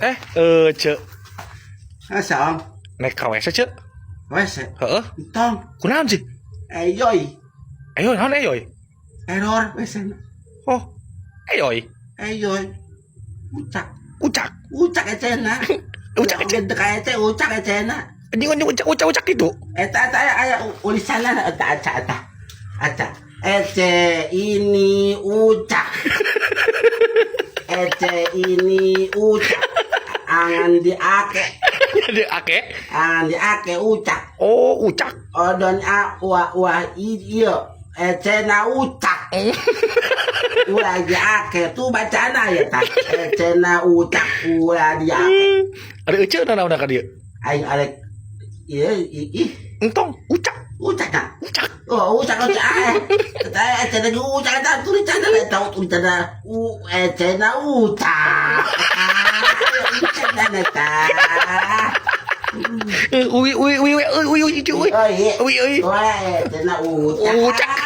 Eh, Ece. Asa? Naik ka WC, Ce. WC. Heeh. Entong. Kunaon sih? Eyoy. Ayo, naon eyoy? Error WC. Oh. Eyoy. Eyoy. Ucak. Ucak. Ucak ecena. Ucak ece. Gede ka ece ucak ecena. Anjing anjing ucak ucak ucak itu. Eta eta aya aya ulisanna eta aca eta. Aca. Ece ini ucak. Ece ini ucak. Angan diake. Jadi ake. Angan diake ucak. Oh, ucak. Odon a wa wa i iyo. Ece na ucak. Ulah diake tuh bacana ya ta. Ece na ucak ulah diake. Ada ece naon ka dieu? Aing arek ieu ih. Entong, ucak. Ucak na. Ucak. Oh, ucak ucak. Eh, ece na ucak eta tulisanna eta tulisanna u ece na ucak. Ucak na eta. Uy uy uy uy uy uy uy. Oh iya. Uy uy. Wah, ece na ucak. Ucak.